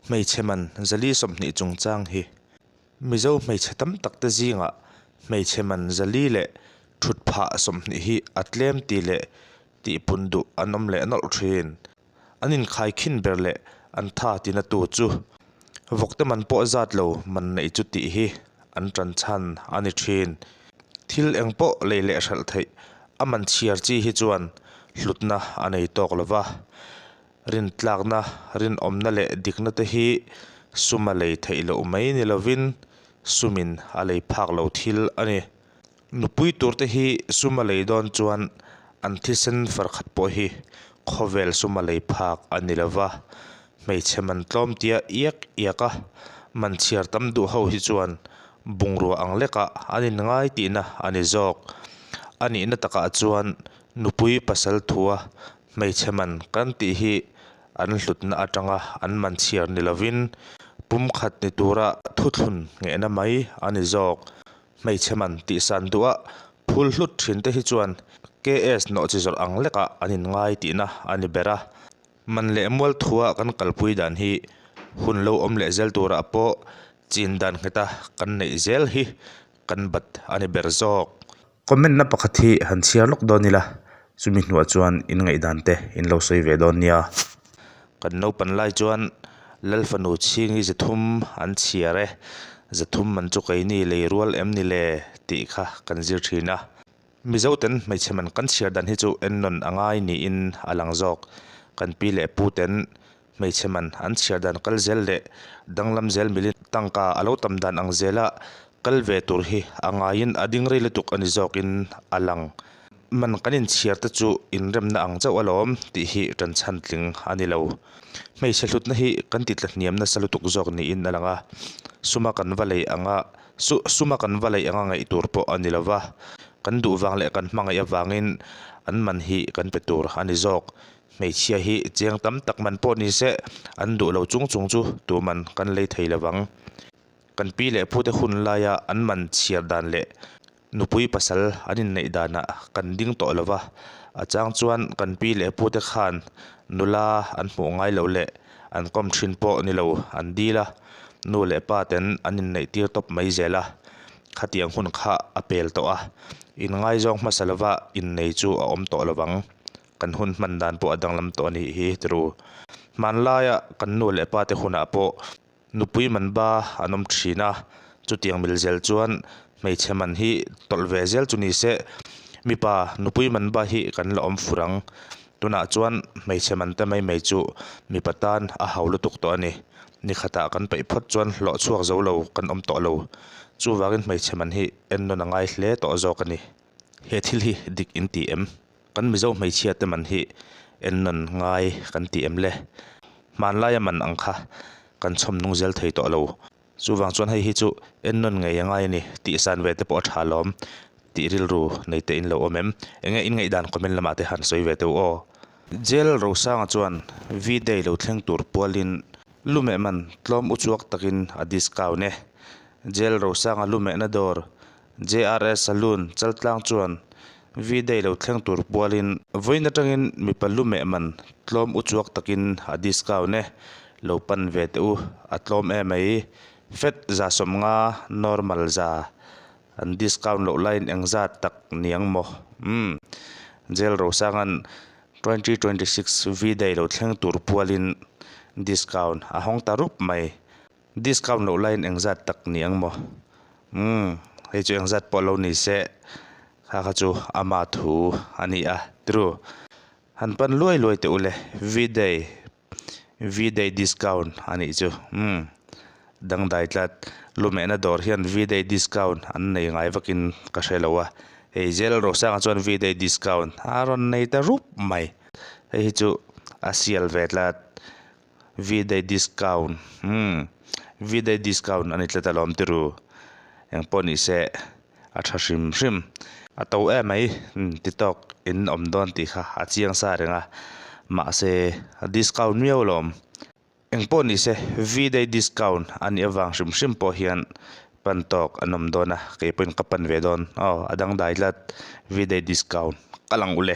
Hmeichhe man zali 20 chungchang hi Mizo hmeichhe tam tak te zingah hmeichhe man zali leh thut phah 20 hi a tlem ti leh tihpun duh an awm leh nawlh thin. An inkhaikhin ber leh an tha tina tu chu vawkte man pawh zat lo man neih chu tih hi an tan chhan a ni thin. Thil eng pawh lei leh hralh theih a man chhiar chi hi chuan hlutna a nei tawk lo va. Rintlakna, rinawmna leh dikna te hi sum a lei theih loh mai ni lovin sumin a lei phak lo thil a ni. Nupui turte hi sum a lei dawn chuan an thisen far khat pawh hi khawvel sum a lei phak a ni lo va, hmeichhe man tlawm tia iak iak a, man chhiar tam duh ho hi chuan bungrua ang lekah an inngai tihna a ni zawk. A nihna takah chuan nupui pasal thua hmeichhe man kan tih hi an hlutna atanga an man chhiar ni lovin pumkhat ni tura thuthlun nghehna mai a ni zawk. Hmeichhe man tihsan duha phul hlut thin te hi chuan KS nawh chi zawrh ang lekah an inngai tihna a ni ber a. Man leh mual thua kan kalpui dan hi hun lo awm leh zel turah pawh chin dan ngheta kan neih zel hi kan bat a ni ber zawk. Comment na pakhat hi han chhiar lawk dawn ila, chumi hnuah chuan in ngaihdan te in lo sawi ve dawn nia. Kan naupan lai chuan Lal fanu chhingi 300 an chhiar e, 300 man chu keini lei rual em ni le tih kha kan zir thin a. Mizo ten hmeichhe man kan chhiar dan hi chu ennawn a ngai niin a lang zawk. Kan pi leh pu ten hmeichhe man an chhiar dan kal zel leh danglam zel milin tangka a lo tam dan ang zela kal ve tur hi a ngaiin a ding rei lutuk a ni zawkin a lang. Man kan inchhiar te chu inremna ang chauh alawm tih hi tan chhan tling a ni lo. Hmeichhe hlutna hi kan ti tla hniam nasa lutuk zawk niin a lang a, suma kan va lei anga suma kan va lei anga ngaih tur pawh a ni lo va, kan duh vang leh kan hmangaih avangin an man hi kan pe tur a ni zawk. Hmeichhia hi cheng tam tak man pawh ni se an duh lo chung chung chu tuman kan lei thei lo vang. Kan pi leh pute hun laia an man chhiar dan leh Nupui pasal an inneih danah kan ding tawh lo va, a chang chuan kan pi leh pute khan nula an hmuh ngai loh leh an kawm thin pawh ni lo an dil a, nu leh pa ten an inneih tir tawp mai zel a, khatiang hun kha a pel tawh a, inngaizawng hmasa lova innei chu a awm tawh lo vang, kan hun hman dan pawh a danglam tawh a nih hi tiru. Hmanlaia kan nu leh pa te hunah pawh Nupui man ba an awm thin a, chutiang mil zel chuan hmeichhe man hi tawlh ve zel chu ni se, mipa nupui man ba hi kan la awm fur ang. Tunah chuan hmeichhe man te mai mai chu mipa tan a hau lutuk tawh a ni. Ni khatah kan peih phawt chuan hlawh chhuak zo lo kan awm tawh lo. Chuvangin hmeichhe man hi ennawn a ngai hle tawh zawk a ni. He thil hi dik in ti em? Kan Mizo hmeichhia te man hi ennawn ngai kan ti em le? Hmanlaia man ang kha kan chhawm nung zel thei tawh lo. Chuvang chuan hei hi chu ennawn ngei a ngai a ni tih san ve te pawh a tha lawm tih rilru nei te in lo awm em? Enge in ngaihdan comment lamah te han sawi ve teuh aw. Jail Rosanga chuan V-Day lo thleng tur pualin lumeh man tlawm uchuak takin a discount e. Jail Rosanga lumehna dawr JRS Saloon Chaltlang chuan V-Day lo thleng tur pualin vawiin atangin mipa lu meh man tlawm uchuak takin a discount e, lo pan ve teh u, a tlawm em mai. Fat 150, normal za an discount loh laiin engzat tak niang maw? Umm. Jail Rosanga'n 2026 V-Day lo thleng tur pualin discount a hawng ta rup mai. Discount loh laiin engzat tak ni ang maw? Umm, hei chu engzat pawh lo ni se, kha kha chu ama thu a ni a, true. Han pan luai luai teh u le, V-day, V-day discount a nih chu, umm, dangdai tlat. Lumehna dawr hian V-day discount an nei ngai vakin ka hre lo a, hei Jail Rosanga chuan V-day discount a rawn nei ta rup mai. Hei hi chu a sial ve tlat. V-day discount umm V-day discount a ni tlat alawm tiru engpawh ni se a tha hrim hrim a to em mai ti tawk in awm dawn tih kha a chiang sa reng a mahse a discount miau alawm engpawh ni se V-day discount a nih avang hrim hrim pawh hian pan tawk an awm dawn a keipawhin ka pan ve dawn aw a dangdai tlat V-day discount ka lang ule.